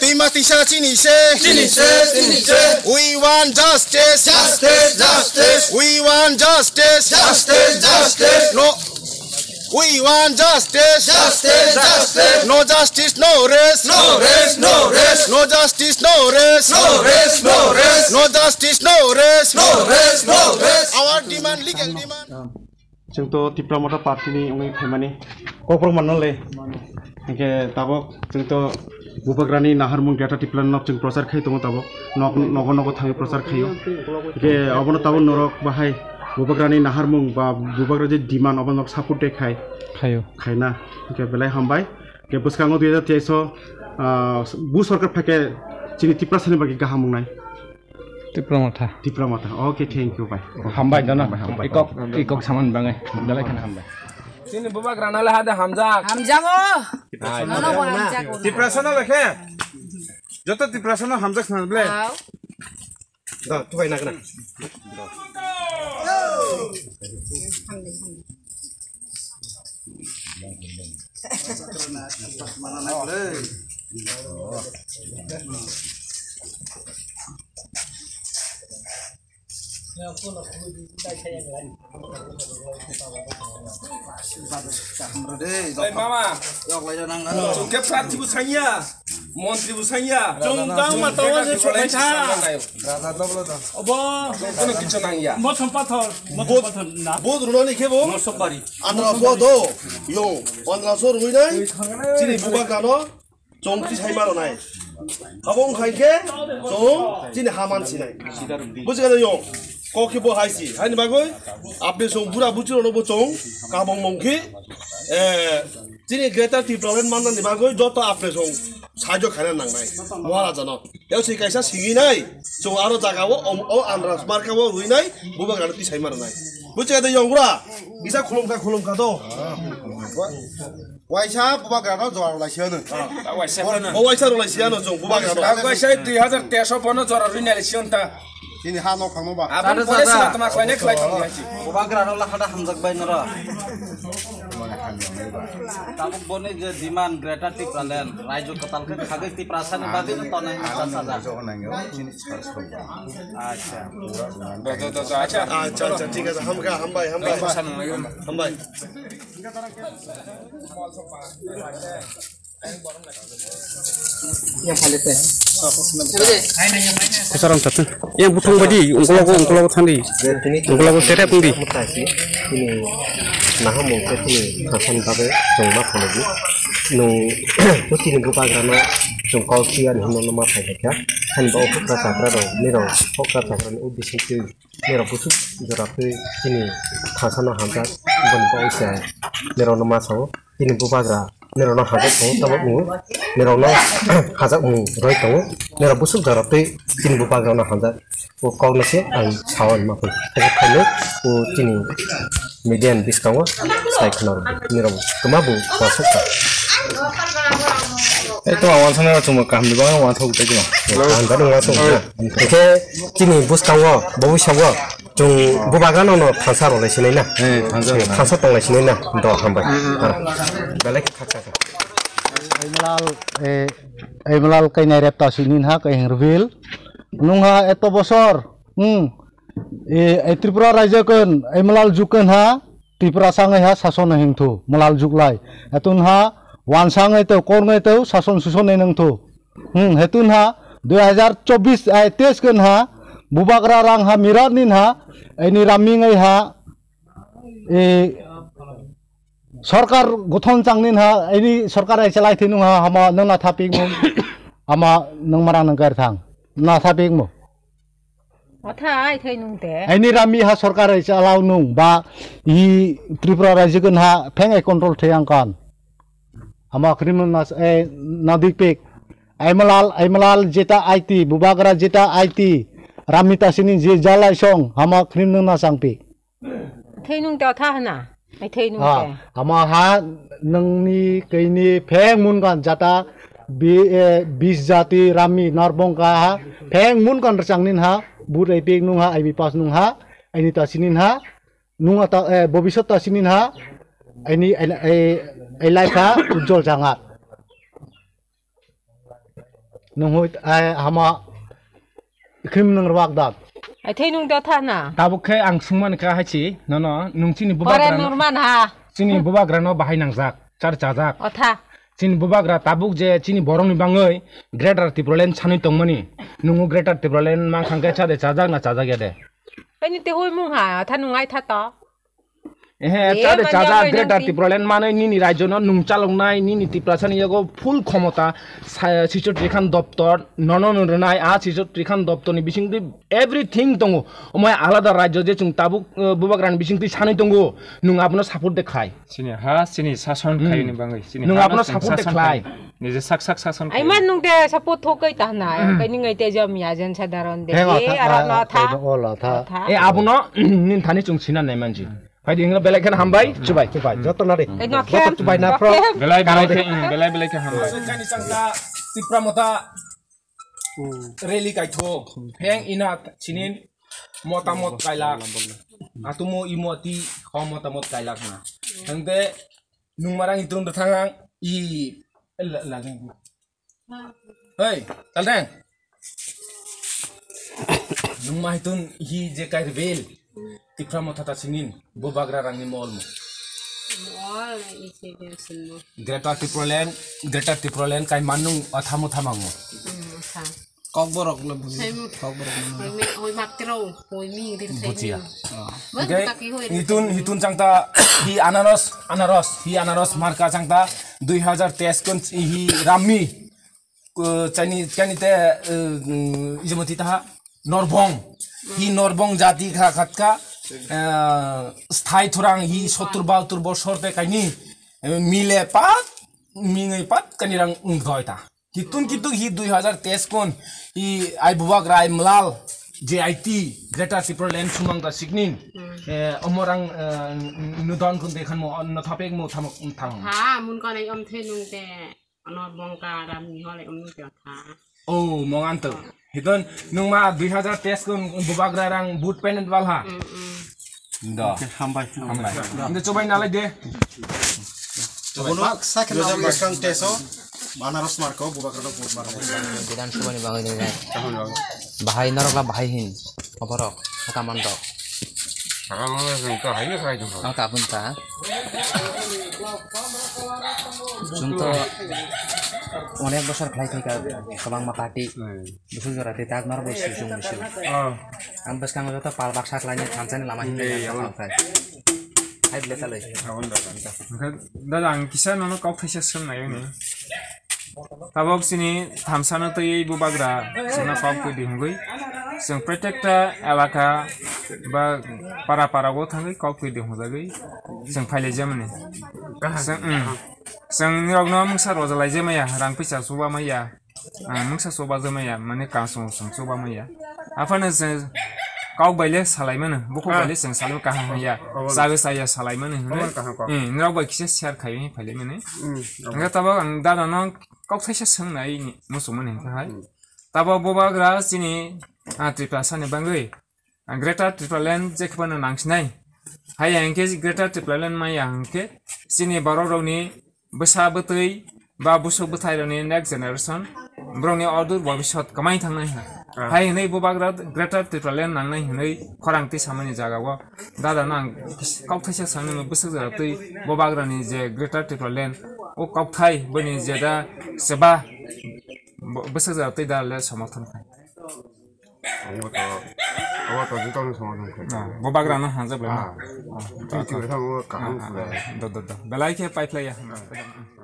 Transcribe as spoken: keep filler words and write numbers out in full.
Twi ma tisa chini se. Chini se, chini se. We want justice. Justice, justice. We want justice. Justice, justice. No. We want justice. Justice, justice. No justice, no rest. No rest, no rest. No justice, no rest. No rest, no rest. No justice, no rest. No rest, no rest. Our demand, legal demand. Chwng to Tipra Motha Party ni wngwi phaimani. Kokborok manno le. Hinkhe tabok chwng to Bubagrani naharmung Greater Tipraland no chwng prochar khai tongo tabok. Nok, nogo nogo thangwi prochar khaio. Hinkhe obono tabok norok bahai Bubagrani naharmung ba Bubagra je demand obono nok support de khai. Khaio. Khaina. Hinkhe belai hambai. Hinkhe bwskango dui hajar teis o, ah, bu sorkar phaikhe chini Tiprasani bagwi kaham wngnai. Tipra Motha. Tipra Motha. Okay, thank you, bye. Hambai, dono. Hambai, hambai. Ikok, ikok saman bangai. Belai kheno hambai. Chini Bubagrano le hade hamjak. Hamjago. Ai. Nono bo hamjago. Tiprasano le khe. Joto Tiprasano hamjak sana ble. Hao. Da, tukai na kana. Ei, mama. Chwng khe prarthi bo sanya, montri bo sanya. Chwng tang ma tawa se sobai tha. Obo. Kono kichu nangya. Mosom pathor, mosom pathor na. Bo rwnani khe bo. Mosom bari. Andra po do. Yo, andra so rwi nai. Chini Bubagrano. Chwng tisai mano nai. Abo wngkha khe chwng chini ha man sinai. Buji kha yo. Kokhe bo hai si. Haini bagwi apni chwng bura buchi rokno bo chwng kabong mong khi, eh, chini Greater Tipraland manna ni bagwi joto apni chwng sahajyo khaina nangnai. Maharaja no. Yau si kaisa singi nai. Chwng aro jaga o, o, o andra marka o rwi nai. Bubagrano tisai mano nai. Buji kha yo bura. Kisa khulum kha, khulum kha do. Waisa Bubagrano jora rwlai siyano. Ah, waisa phano. O waisa rwlai siyano chwng Bubagrano. Ah, waisa dui hazar teis o bono jora rwinai siyanta. Chini ha nok phangno ba. Aboni pore sila tama khlainai khlai tong ya chi. Bubagrano lakhada hamjak bai noro. Tabuk boni je demand Greater Tipraland, raijo kwtal khe khagwi Tiprasani bagwi no tonai ni chasa ja. Acha. Do, do, do, do, acha. Acha, acha, thik ache. Hamkha, hambai, hambai. Hambai. Yang paling teh. Kusaram satu. Yang butung badi, ungkologo, ungkologo thandi. Ungkologo terep undi. Ini naha mungkin ini kasan babe jongma phonogi. Nung putih ni buka grano jongkol sia ni hino nama phaikha. Han ba okra chakra ro, niro okra chakra ni ubising twi. Nirok buchuk jora twi chini thangsano hamjak, boni bagwi se nirokno ma sao, chini bubagra nirokno hajak tongo, tabuk wngo, nirokno hajak mung roi tongo, nirok buchuk jora twi chini bubagrano hamjak, o kokno se ang sao ma phai, tei phaino o chini media ni bwskango sai khna rw di, nirok kwma bo uansuk kha. Ei to ang uansuknai rok chwngbo kaham ni bagwi uansuk tei khe. Kaham da nung uansuk kha. Hwnkhe chini bwskango bo wi sabo chwng bubagrano no thansa rwlai sinai na. Eh, thansa rwlai. Thansa tonglai sinai na. Do hambai. Ah, belai khe khaksa kha. Aimalal, eh, Aimalal kainai repta sini ha kaiheng reveal. Nungha eto bosor. Hmm. E, e Tripura raijak kan, e Malal juk kan ha, Tripura sangai ha sason hing thu, Malal juk lai. Atun ha, wan sangai tau, kor ngai tau, sason suson nai nang thu. Hmm, hetun ha, dui hazar chobis, ai, teis kan ha, bubagra rang ha, mirat nin ha, ini raming ai ha, e, sorkar gothon chang nin ha, ini sorkar ai chalai thinung ha, hama nang na thapik mo, ama nang marang nang kar thang, na thapik mo. Othai thai nung te. Aini rami ha sorkar hai chalao nung ba i Tripura rajyo ken ha pheng ai control thai ang kan. Ama khrim nas e nadik pek. Aimalal, Aimalal jeta aiti, bubagra jeta aiti, rami tasini je jalai song, ama khrim nung nasang pek. Thai nung te otha hana. Ai thai nung te. Ama ha nungni kaini pheng mun kan jata bi, eh, bis jati rami narbong ka ha pheng mun kan rchang nin ha but ai pek nung ha ai bi pas nung ha aini ta sinin ha nung ata, eh, bobisot ta sinin ha aini ai, ai, ai life ha ujjol jangat. Nung hui, ai, hama, khim nung rwak dat. Ai, thai nung da tha na. Tabuk khe ang sungmani kha hai si, nono, nung chini Pore bubagra no, nung man ha. Chini bubagra no bahai nangjak, char chajak. O tha. Chini bubagra tabuk je chini borok ni bangwi Greater Tipraland sanwi tongmani. Nungo Greater Tipraland mang khang khe cha de chajak na chajak ya de. Ai, ni te hui mung ha, tha nung ai tha to. Ehe, eh, chade manya chajak bai Greater nang ti. Tipraland manwi nini rajyo no nung chaloknai, nini Tiprasa ni yago full khomota, sa-, Sichotri Khan doptor, nono no rwnai, a Sichotri Khan doptor ni bisingtwi everything tongo. Omo hai alada rajyo je chwng tabuk, eh, bubagra ni bisingtwi sanwi tongo, nung abono support de khlai. Chini ha, chini sason Hmm. khaini bangwi, chini Nung ha abono no chwng support de sason khlai. khai. Nije sak sak sason Ai khai. Man nung de support thokai ta na, Hmm. kai ningai te jom ya jen sadaron de, Heng o eh, tha, ara ah, no tha. Kai no o lo tha. O tha. Eh, abono, nin thani chwng sina nai manji. Hmm. Phaidi hwnba belai kheno hambai, chubai. Chubai, joto nari. Tei no Joto khem, chubai na no pro. Khem. Belai belai khe, mm, belai belai khe hambai. Kani changta Tipra Motha rally kaithok. Pheng ina chinin motamot kailak. Atumo imoti ho motamot kailak na. Hwnkhe nungmarang itrung da thangang i la la. Hei, Kaldeng. Nung maitun hi je kai reveal. Tipra Motha ta sinin, bubagra rangni mol mo. Mol, isi je sinmo. Greater Tipraland, Greater Tipraland kai manung athamu thamangmo. Hmm, tha. Kokborok le buji. Kokborok mano. Hoi mi, hoi matro, hoi mi, rir khai Bujiya. Mi. Ah. Bang Oke, taki hoi rir hitun, khai mi. Hitun changta hi anaros, anaros, hi anaros marka changta dui hazar teis kon hi rammi. Ko chani, chani te, eh, mm, ijemoti taha, Norbong. Hi Norbong jati kha khatka, eh, sthai thurang hi sottur bahattur bosor te kaini, eh, mile pat, mingoi pat kani rang ungdoi ta. Kitun kitun hi dui hazar teis kon, hi ai bubak rai mlal, J I T, Greater Tipraland sumang ta siknin, eh, omorang, eh, nudon kun dekhan mo, no thapek mo thamok thang. Ha, mun kanai om the nung te. Ano bongka ram ni hole um nung tha. Oh, mong anto. Hidon nung ma dui hazar teis kun bubagra rang boot pen wal ha. Mm, mm. Do. Oke, hambai. Hambai. Inde chobai nalai de. Bono, Pak, sakhe dui hazar teis teso, anaros marko, bubagra rok boot marko. Bidhan Sabha ni bagwi de. Bahai norok la bahai hin. Oborok, hata mandok. Hata mandok, jeng to haino khai jeng. Ang kabun ta. Jeng to onek bosor khlai thai ka, kwbangma party. Hmm. Bwswk jora tei tak norok bo sijung bisi. Oh. Ang bwskang joto pal baksa khlai ni thansa ni lama hin. Ei, abon. Hai bile taloi. Abon da. Dada, ang kisa nono kok thaisa swng nai ni. Tabok chini thamsano twiwi bubagra chwngno kok twi di hwngwi, chwng protekta elaka ba para para o thangwi kok twi di hwngjagwi chwng phailai jamani. Chwng, mm, chwng nirokno mungsa rojalai jamaya, rang pisa chuba maya, ah, mungsa chuba jamaya, mane kasung sung chuba maya. Aphano chwng kok bai le salai mano, bukhuk bai le chwng salai kaham ya, chawi chaya salai mano hwnwi. Nirok bai kisa share khaiwi phailai mani. Hwnkhe tabok ang dada no kok thaisa swngnai ni muchungmani hwnkhe hai. Hmm. Tabo bubagra chini, ah, Tiprasa ni bangwi, ah, Greater Tipraland je khebano nangsinai. Hai ya hwnkhe Greater Tipraland maya hwnkhe chini borok rokni bwsa bwtwi ba busuk bwthai rokni next generation borokni odur bobisot kwmai thangnai ha. Ah. Hai hwnwi bubagra Greater Tipraland nangnai hwnwi khorang twi samani jaga o. Dada no ang kok thaisa sangni bwswk jora twi bubagrani je Greater Tipraland o kokthai bini je da seba bwswk jora twi da le somorthon khai. Omo to, omo to jotono somorthon khai. Ah, bubagrano hanjak lai. Ah. Ah. Twi twi rwkha omo kaham. Ah, ah, khlai. Ah. Do, do, do. Belai khe pai phlai ya. Ah.